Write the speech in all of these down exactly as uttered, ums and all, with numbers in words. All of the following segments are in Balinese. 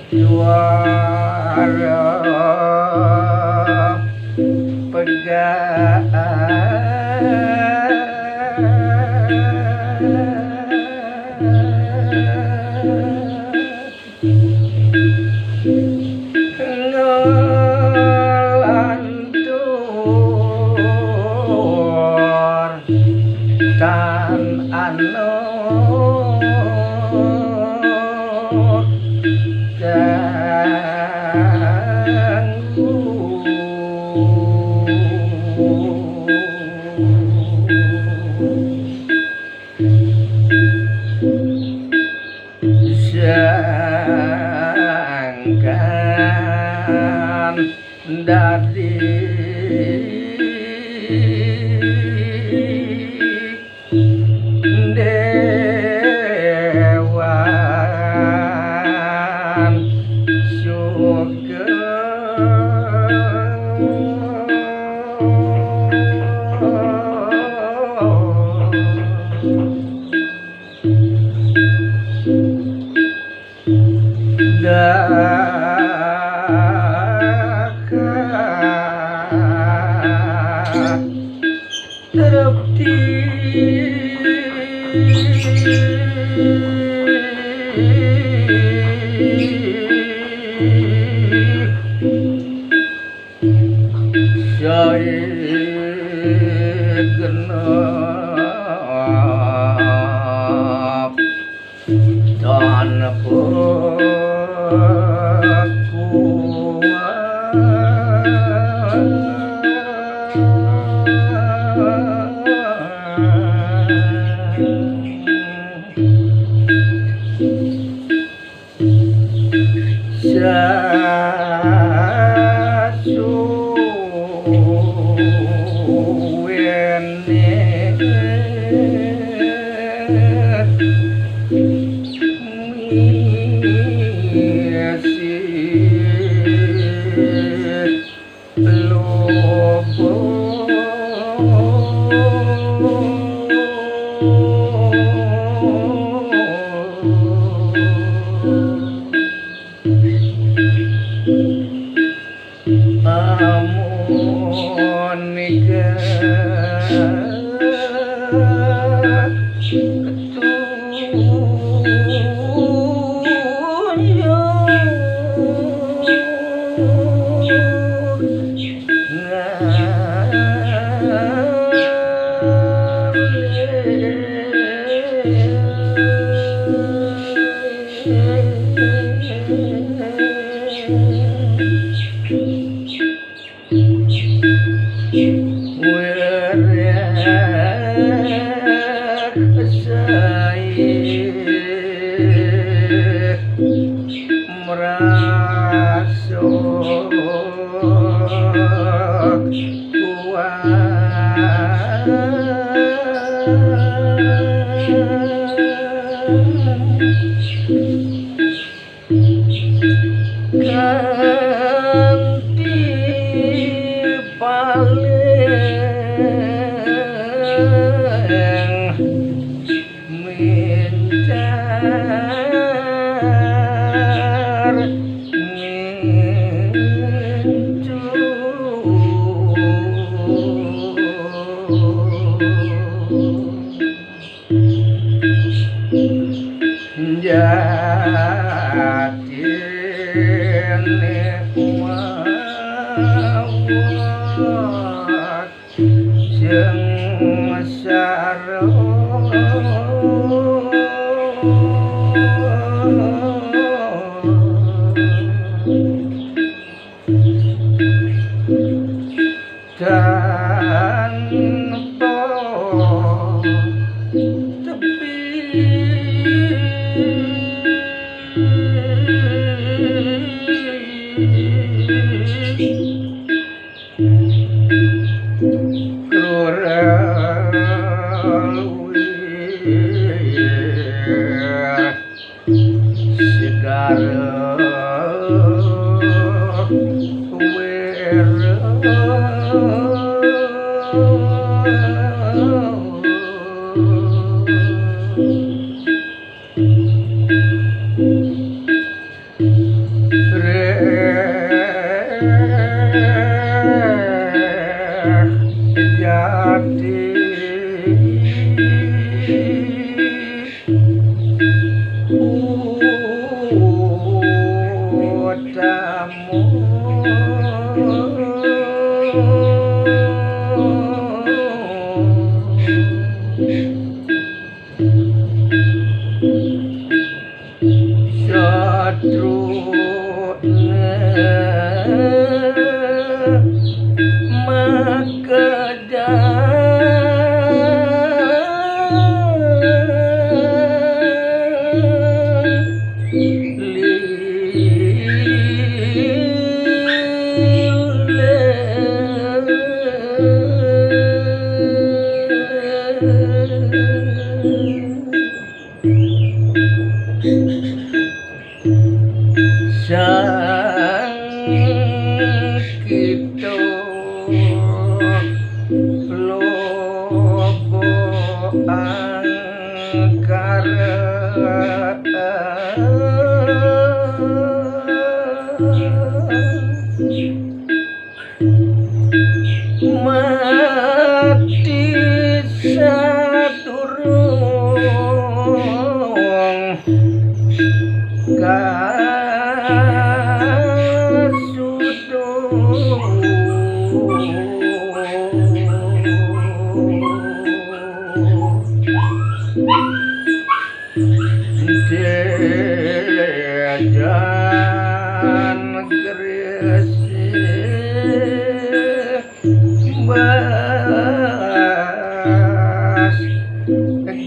Juara pegang ngelantur tan anu ganggu. Sangkan dadi dewan sugeng. Daka trepti sae genep. Tanpa kuat sasuwene misi lobo. Amun nika Werek sae merasa kuat. Kanthi paling mincar mincu. Jatine wawak sengsara. Tanpa tepi. Krura luwih segara wera. Sang Kidul Lobo Angkara mati sadurung kasudung. Dejan Gresik Bas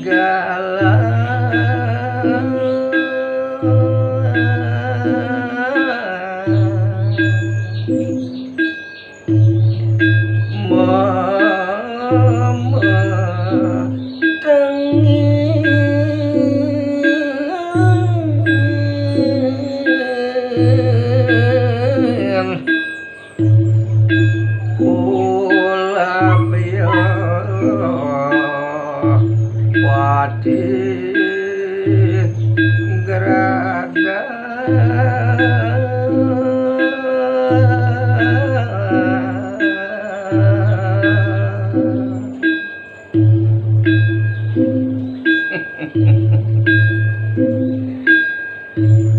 Galang. Mametengin ulap ya pati geraga.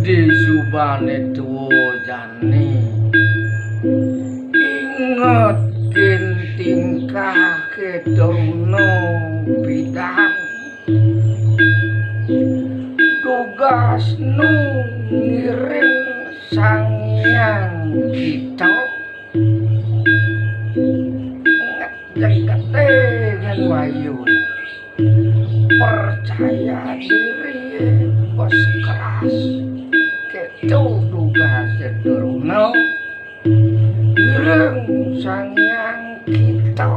Disubane tuwa jani, ingetkin tingkahe Drona Bidang. Dugasnu ngiring Sang Hyang Gita. Jegete ngan wayu. Percaya diri, bes keras. Keto dugase Drona. Ireng Sang Hyang Gita.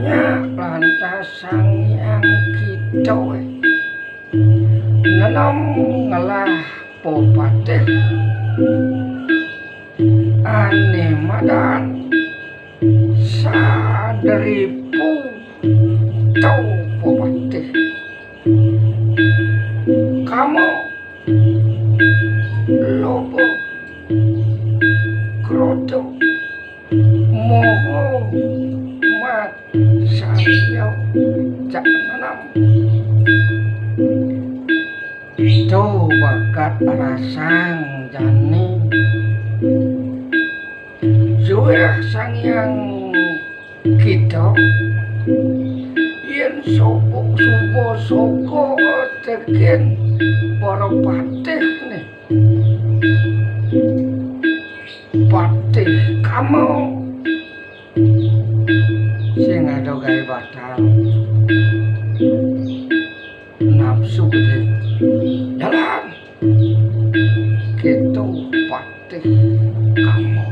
Nyak lantas Sang Hyang Gita nenem ngelah pepatih. Ane madan sadripu tau pepatih. Kama loba, kroda, moha, matsarya, jak nenem. To bakat rasang jani. Suwireh Sang Hyang Gita, yen suba, suba soka teken para patihne. Patih Kama sing ada gawe batal. Nafsu gede. Jalan. Keto Patih Kama.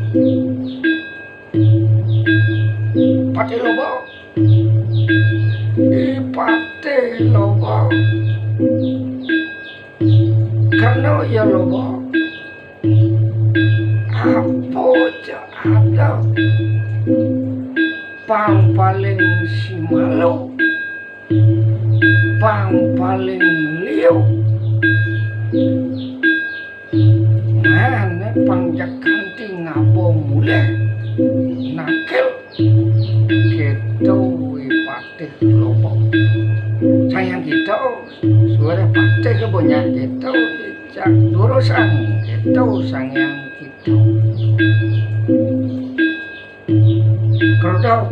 Patih Loba. I Patih Loba. Karena ya loba. Apa ja ada pang paling si malu, pang paling liu. Nah, ne pang jak kanti ngaba mulih nakil. Keto I Patih Loba. Sang Hyang Gita, suwireh patih kebonyak keto, jak durusang keto Sang Hyang Gita. Kroda,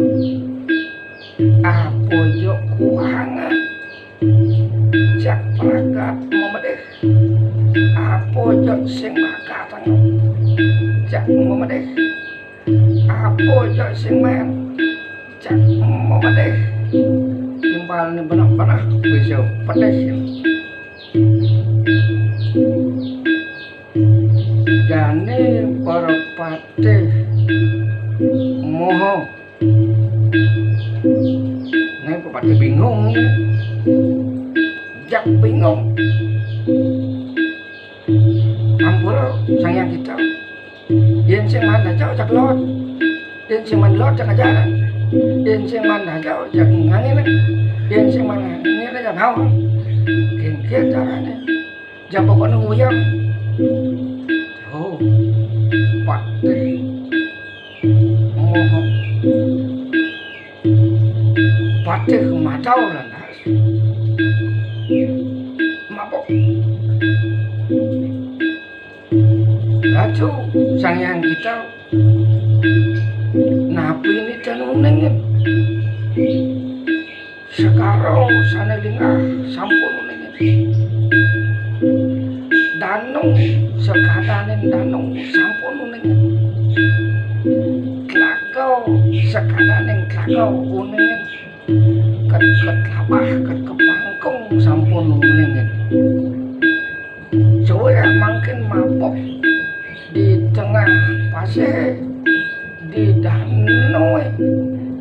apa ja kuangan, jak pragat memedih. Apa ja sing makatang, jak memedih. Apa ja sing maen, jak memedih. Timpalne beneh-beneh bisa pedih. Jane para patih moha. Nang pepatih bingung. Bingung. Ampura Sang Hyang Gita. Yén sing mandhaja ojak lot. Yén sing mandhaja ojak ajaran. Yén sing mandhaja ojak ngangin. Yén sing mandhaja ojak ngawang. Kénkén carané. Jaba kono nguyang. Oh, patih. Oh. Patih madau lantas. Mabuk. Laju Sang Hyang Gita napi nita nuningin. Segara sané lingah sampun nuningin. Danu, sekadaning danu sampun nuningin. Tlaga, sekadaning tlaga nuningin. Ket, ket labah, ket kepangkung sampun nuningin. Sawireh mangkin mabuk di tengah pasih, di danu,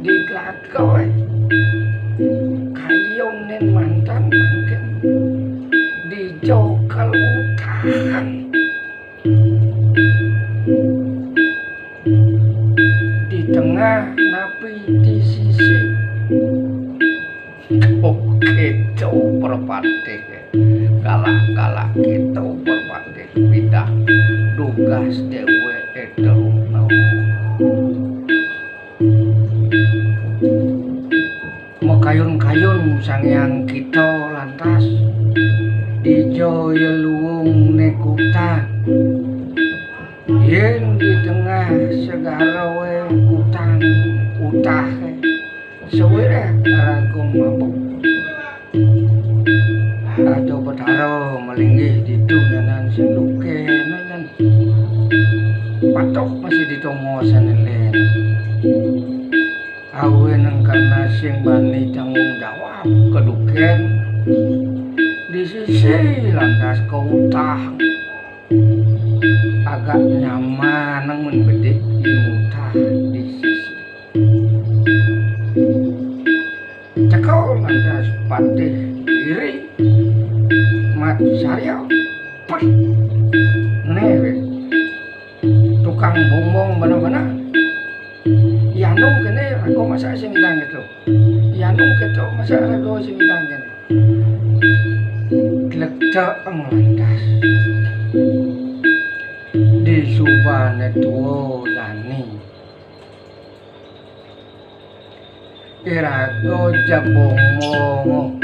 di tlaga. Kayunin mantan mangkin dija kautahan. Di tengah napi di sisi. Oh, kéto prapatih. Galak-galak kéto prapatih. Pidan dugas déwék éto. Makayun-kayun Sang Hyang Gita lantas dija ya luungné kutang. Yén di tengah segara wé kutang utahé, sawireh raga mabuk. Ada Betara malinggih ditu nyanan sing dukéné nyan. Patuh masih ditu maosang lén. Awinang karna sing bani tanggung jawab kadukén di sisi lantas kautah. Agak nyamanang mun bedik di utah di sisi. Teka lantas patih iri mat sarya. Pih. Né wis. Tukang bombong bener-bener. Yanu kéné raga masak sing ngidang kéto. Yanu kéto masak raga sing ngidang kéné. Glegdek lantas. Di subané tua jani. Iraga jebong-bong.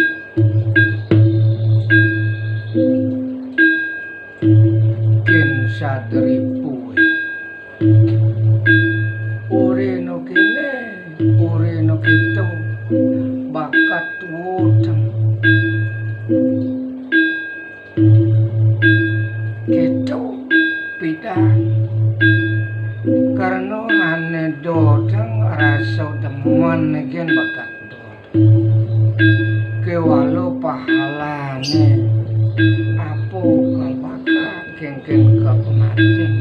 Kén sadripu. Urina kéné, urina kéto, bakat tuuteng. Kéto pidan. Karna ané doteng rasa demen gén bakat dot. Kéwala pahalané apa ka bakat kénkén ka pamatin.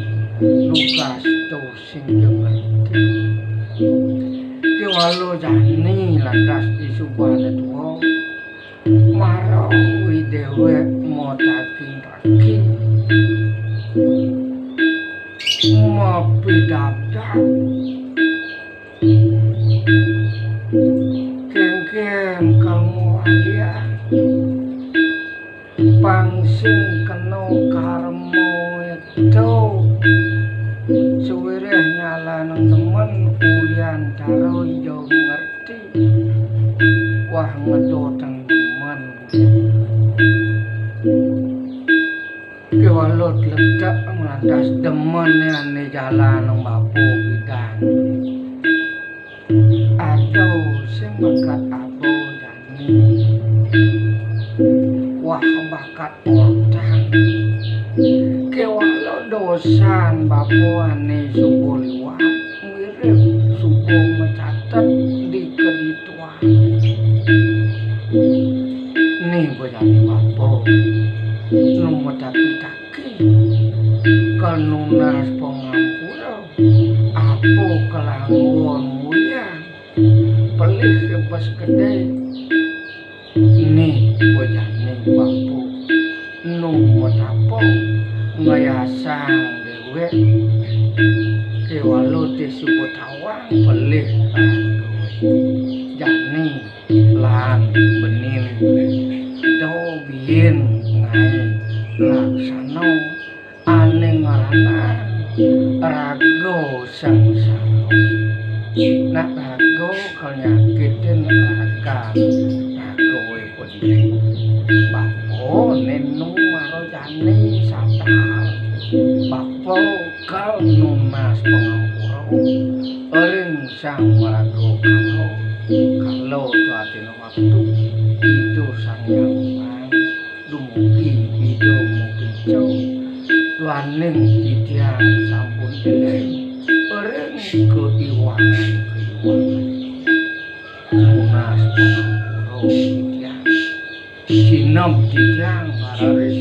Lugas to sing ngerti. Kéwala jani lantas di subané tua. Mara wi déwék mataki-taki. Mapidabdab. Kénkén kalmo alian. Pang sing kena karma éto. Sawireh nyalanang demen ulian tara ija ngerti. Wah ngedotang demen. Kéwala tletek lantas demen ané jalan bapa pidan. Aduh, sing bakat abo jani. Wah, bakat ortang. Kéwala dosan bapa ané suba liwat, mirib suba macatet di kedituan. Nih bejani bapa, nu mataki-taki, kal nunas pangampura, apa kalanggon mulian, pelih sebes gedé. Nih, Bojané bapa nu matapa ngayasang déwék kéwala disuba tawang pelih ragané. Jani lan benin da biin ngaé laksana ané ngranang raga sangsara. Nak raga kanyakitin ragan ragané padidi. Bapa nenu mara jani satar. Bapa kal nunas pangampura ring Sang Maraga Kala. Kala tuatina waktu Ida Sang Hyang Widi dumugi Ida mapica duaning titiang sampun eling ring kaiwangan-kaiwangan. Nunas pangampura titiang. Sineb titiang marari